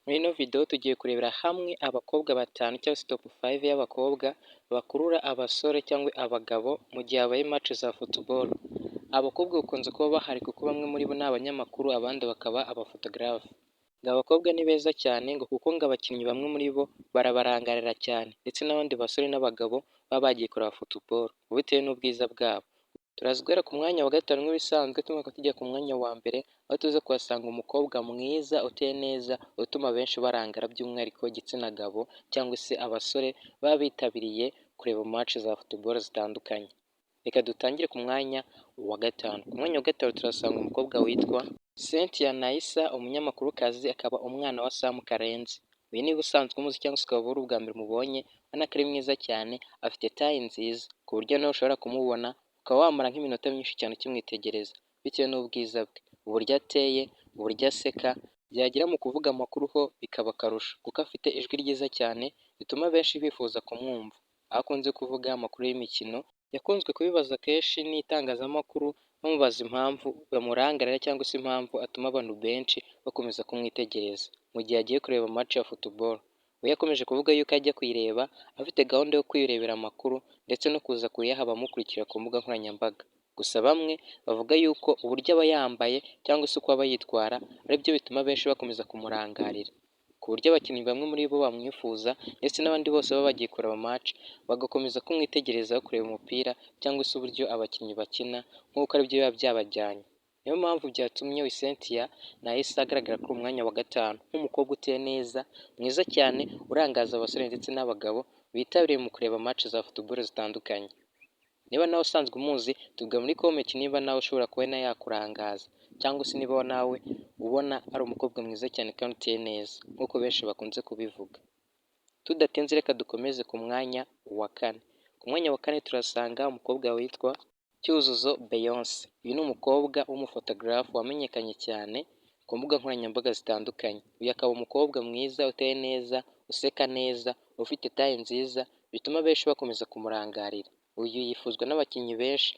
Muri ino video tugiye kurebera hamwe abakobwa batanu cyangwa se top 5 y'abakobwa bakurura abasore cyangwa abagabo mu gihe habaye match za football. Abakobwa bakunze kuba bahari kuko bamwe muri bo ni abanyamakuru, abandi bakaba abafotogarafe. Ngo abakobwa ni beza cyane, ngo kuko ngo abakinnyi bamwe muri bo barabarangarira cyane, ndetse n'abandi basore n'abagabo baba bagiye kureba football bitewe n'ubwiza bwabo. Turaza guhera ku mwanya wa gatanu nk'ibisanzwe, tumanuka tujya ku mwanya wa mbere, aho tuza kuhasanga umukobwa mwiza uteye neza, utuma benshi barangara, by'umwihariko igitsina gabo cyangwa se abasore baba bitabiriye kureba match za football zitandukanye. Reka dutangire ku mwanya wa gatanu. Ku mwanya wa gatanu turasanga umukobwa witwa Cynthia Naisa, umunyamakurukazi akaba umwana wa Sam Karenzi. Uyu niba usanzwe umuzi cyangwa se ukaba uri ubwa mbere umubonye, ubona ko ari mwiza cyane, afite taille nziza ku buryo nawe ushobora kumubona ukaba wamara nk'iminota myinshi cyane ukimwitegereza bitewe n'ubwiza bwe, uburyo ateye, uburyo aseka, byagera mu kuvuga amakuru ho bikaba akarusho kuko afite ijwi ryiza cyane rituma benshi bifuza kumwumva. Aho akunze kuvuga amakuru y'imikino, yakunzwe kubibaza kenshi n'itangazamakuru, bamubaza impamvu bamurangarira cyangwa se impamvu atuma abantu benshi bakomeza kumwitegereza mu gihe agiye kureba match ya football. We yakomeje kuvuga yuko ajya kuyireba afite gahunda yo kwirebera amakuru ndetse no kuza kuyaha abamukurikira ku mbuga nkoranyambaga. Gusa bamwe bavuga yuko uburyo aba yambaye cyangwa se uko aba yitwara aribyo bituma benshi bakomeza kumurangarira, ku buryo abakinnyi bamwe muri bo bamwifuza, ndetse n'abandi bose baba bagiye kureba match bagakomeza kumwitegereza, kureba umupira cyangwa se uburyo abakinnyi bakina nk'uko aribyo biba byabajyanye. Niyo mpamvu byatumye Cynthia Naisa agaragara kuri uyu mwanya wa gatanu nk'umukobwa uteye neza, mwiza cyane, urangaza abasore ndetse n'abagabo bitabiriye mu kureba match za football zitandukanye. Niba nawe usanzwe umuzi, tubwire muri comment niba nawe ushobora kubona yakurangaza, cyangwa se niba nawe ubona ari umukobwa mwiza cyane kandi uteye neza nk'uko benshi bakunze kubivuga. Tudatinze, reka dukomeze ku mwanya wa kane. Ku mwanya wa kane turasanga umukobwa witwa Cyuzuzo Beyonce. Uyu ni umukobwa w'umufotogarafe wamenyekanye cyane ku mbuga nkoranyambaga zitandukanye. Uyu akaba umukobwa mwiza, uteye neza, useka neza, ufite taille nziza, bituma benshi bakomeza kumurangarira. Uyu yifuzwa n'abakinnyi benshi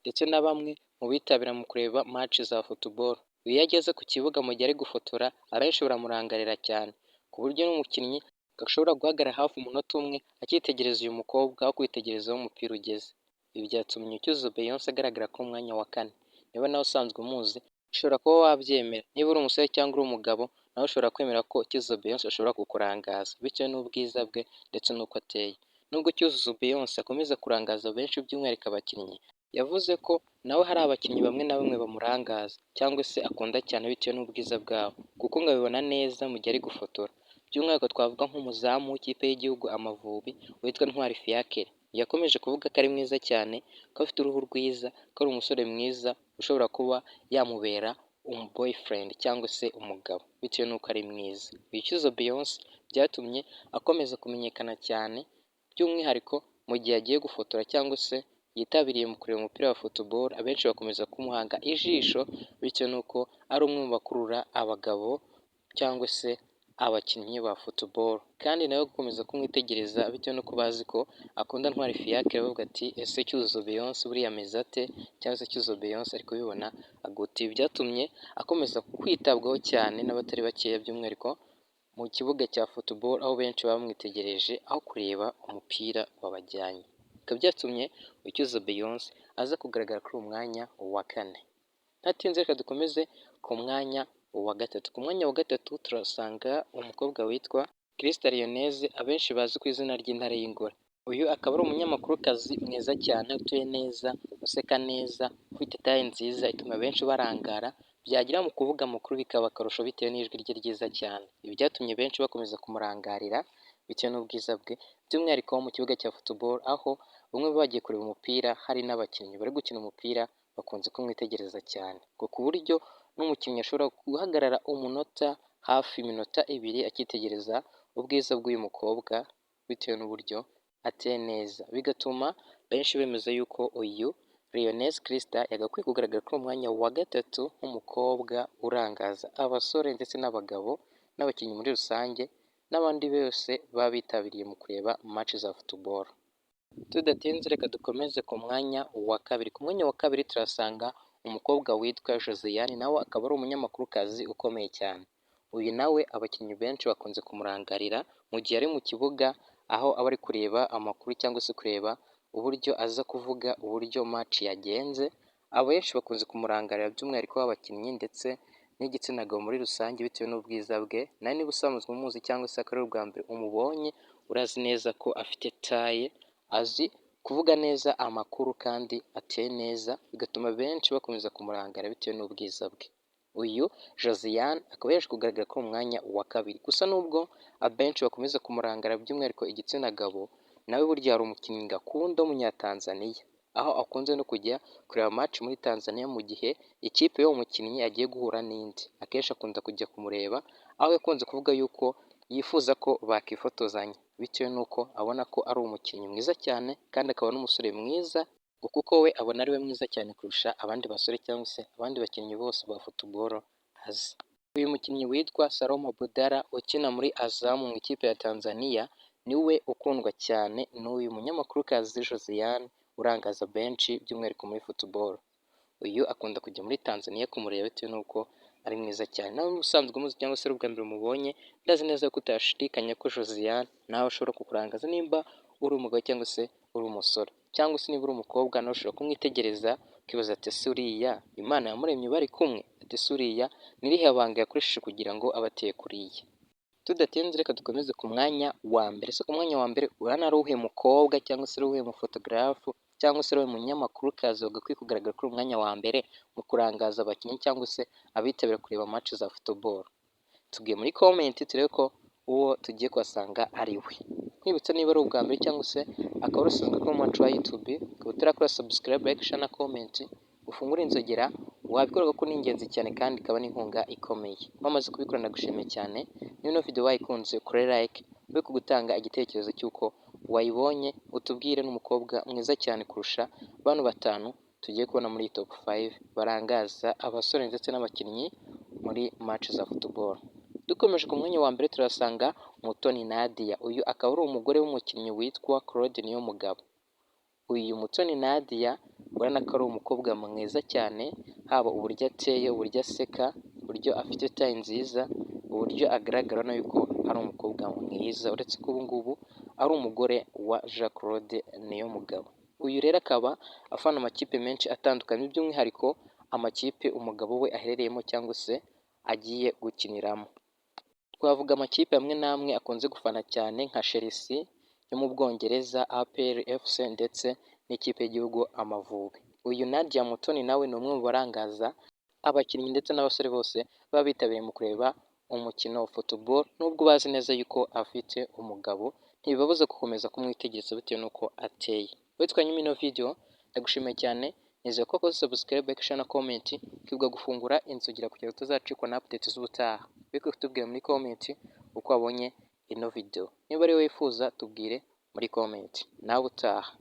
ndetse na bamwe mu bitabira mu kureba match za football. Uyu iyo ageze ku kibuga mu gihe ari gufotora, abenshi baramurangarira cyane, ku buryo n'umukinnyi ashobora guhagarara hafi umunota umwe akitegereza uyu mukobwa aho kwitegereza aho umupira ugeze. Ibi byatumye Cyuzuzo Beyonce agaragara ku mwanya wa kane. Niba nawe usanzwe umuzi, ushobora kuba wabyemera. Niba uri umusore cyangwa uri umugabo, nawe ushobora kwemera ko Cyuzuzo Beyonce ashobora kukurangaza bitewe n'ubwiza bwe ndetse n'uko ateye. Nubwo Cyuzuzo Beyonce akomeza kurangaza benshi, by'umwihariko abakinnyi, yavuze ko nawe hari abakinnyi bamwe na bamwe bamurangaza cyangwa se akunda cyane bitewe n'ubwiza bwabo, kuko ngo abibona neza mu gihe ari gufotora. By'umwihariko twavuga nk'umuzamu w'ikipe y'igihugu Amavubi witwa Ntwari Fiacre. Yakomeje kuvuga ko ari mwiza cyane, ko afite uruhu rwiza, ko ari umusore mwiza ushobora kuba yamubera umu boyfriend cyangwa se umugabo bitewe n'uko ari mwiza. Uyu Cyuzuzo Beyonce byatumye akomeza kumenyekana cyane, by'umwihariko mu gihe agiye gufotora cyangwa se yitabiriye mu kureba umupira wa football, abenshi bakomeza kumuhanga ijisho bitewe n'uko ari umwe mu bakurura abagabo cyangwa se abakinnyi ba football, kandi nawe gukomeza kumwitegereza bitewe n'uko bazi ko akunda Ntwari Fiacre, bavuga ati: "Ese Cyuzuzo Beyonce buriya ameze ate?" cyangwa se "Cyuzuzo Beyonce ari kubibona gute?" Ibi byatumye akomeza kwitabwaho cyane n'abatari bakeya, by'umwihariko mu kibuga cya football, aho benshi baba bamwitegereje aho kureba umupira wabajyanye. Bikaba byatumye Cyuzuzo Beyonce aza kugaragara kuri uwo mwanya wa kane. Ntatinze, reka dukomeze ku mwanya wa gatatu. Ku mwanya wa gatatu turasanga umukobwa witwa Christa Lioneze, abenshi bazi ku izina ry'Intare y'Ingore. Uyu akaba ari umunyamakurukazi mwiza cyane, utuye neza, useka neza, ufite taille nziza ituma benshi barangara, byagera mu kuvuga amakuru bikaba akarusho bitewe n'ijwi rye ryiza cyane. Ibi byatumye benshi bakomeza kumurangarira bitewe n'ubwiza bwe, by'umwihariko mu kibuga cya football, aho bamwe bagiye kureba umupira, hari n'abakinnyi bari gukina umupira bakunze kumwitegereza cyane, ngo ku buryo n'umukinnyi ashobora guhagarara umunota, hafi iminota 2, akitegereza ubwiza bw'uyu mukobwa bitewe n'uburyo ateye neza, bigatuma benshi bemeza yuko uyu Lioness Christa yagakwiye kugaragara kuri uwo mwanya wa gatatu nk'umukobwa urangaza abasore ndetse n'abagabo n'abakinnyi muri rusange n'abandi bose baba bitabiriye mu kureba match za football. Tudatinze, reka dukomeze ku mwanya wa kabiri. Ku mwanya wa kabiri turasanga umukobwa witwa Josiane, nawe akaba ari umunyamakurukazi ukomeye cyane. Uyu nawe abakinnyi benshi bakunze kumurangarira mu gihe ari mu kibuga, aho aba ari kureba amakuru cyangwa se kureba uburyo aza kuvuga uburyo match yagenze. Abenshi bakunze kumurangarira, by'umwihariko abakinnyi ndetse n'igitsina gabo muri rusange, bitewe n'ubwiza bwe. Nawe niba usanzwe umuzi cyangwa se akaba ari ubwa mbere umubonye, urazi neza ko afite taille, azi kuvuga neza amakuru kandi ateye neza, bigatuma benshi bakomeza kumurangara bitewe n'ubwiza bwe. Uyu Josiane akaba yaje kugaragara ko mu mwanya wa kabiri. Gusa nubwo abenshi bakomeza kumurangara, by'umwihariko igitsina gabo, nawe burya hari umukinnyi gakunda w'Umunyatanzaniya, aho akunze no kujya kureba match muri Tanzania. Mu gihe ikipe y'uwo mukinnyi agiye guhura n'indi, akenshi akunda kujya kumureba, aho yakunze kuvuga yuko yifuza ko bakifotozanya bitewe n'uko abona ko ari umukinnyi mwiza cyane kandi akaba n'umusore mwiza, kuko we abona ari we mwiza cyane kurusha abandi basore cyangwa se abandi bakinnyi bose ba football azi. Uyu mukinnyi witwa Salum Abdallah ukina muri Azam mu ikipe ya Tanzania, niwe ukundwa cyane n'uyu munyamakurukazi Josiane urangaza benshi, by'umwihariko muri football. Uyu akunda kujya muri Tanzania kumureba bitewe n'uko ari mwiza cyane. Nawe usanzwe umuzi cyangwa se ari ubwa mbere umubonye, ndazi neza ko utashidikanya ko Josiane nawe ashobora kukurangaza nimba uri umugabo cyangwa se uri umusore, cyangwa se niba uri umukobwa nawe ushobora kumwitegereza ukibaza ati: "Ese uriya Imana yamuremye bari kumwe?" Ati: "Ese uriya ni irihe banga yakoresheje kugira ngo abe ateye kuriya?" Tudatinze, reka dukomeze ku mwanya wa mbere. Ese ku mwanya wa mbere urabona ari uwuhe mukobwa cyangwa se ari uwuhe mufotogarafu cyangwa se ari uwuhe munyamakurukazi wagakwiye kugaragara kuri uyu mwanya wa mbere mu kurangaza abakinnyi cyangwa se abitabira kureba match za football? Tubwiye muri comment turebe ko uwo tugiye kuhasanga ari we. Nkwibutsa, niba ari ubwa mbere cyangwa se akaba ari usanzwe kuri umuco wa YouTube, ukaba utarakora subscribe, like, share na comment, ufungure inzogera, wabikora kuko ni ingenzi cyane kandi ikaba n'inkunga ikomeye. Wamaze kubikora, ndagushimiye cyane. Niba ino video wayikunze, kure like, ube ku gutanga igitekerezo cy'uko wayibonye, utubwire n'umukobwa mwiza cyane kurusha bano batanu tugiye kubona muri top 5 barangaza abasore ndetse n'abakinnyi muri match za football. Dukomeje, ku mwanya wa mbere turasanga Mutoni Nadia. Uyu akaba ari umugore w'umukinnyi witwa Claude Niyomugabo. Uyu Mutoni Nadia urabona ko ari umukobwa mwiza cyane, haba uburyo ateye, uburyo aseka, uburyo afite taille nziza, uburyo agaragara, urabona yuko ari umukobwa mwiza, uretse ko ubu ngubu ari umugore wa Jean Claude Niyomugabo. Uyu rero akaba afana amakipe menshi atandukanye, by'umwihariko amakipe umugabo we aherereyemo cyangwa se agiye gukiniramo. Twavuga amakipe amwe n'amwe akunze gufana cyane nka Chelsea yo mu Bwongereza, APR FC ndetse n'ikipe y'igihugu Amavubi. Uyu Nadia Mutoni nawe ni umwe mu barangaza abakinnyi ndetse n'abasore bose baba bitabiriye mu kureba umukino wa football. Nubwo bazi neza yuko afite umugabo, ntibibabuza gukomeza kumwitegereza bitewe n'uko ateye. Wowe twanyuma ino video, ndagushimiye cyane. Nizeye ko wakoze subscribe, like, share na comment, ukibuka gufungura inzogera kugira ngo utazacikwa na update z'ubutaha. Wibuke kutubwira muri comment uko wabonye ino video. Niba ari wowe wifuza, tubwire muri comment. Nawe utaha.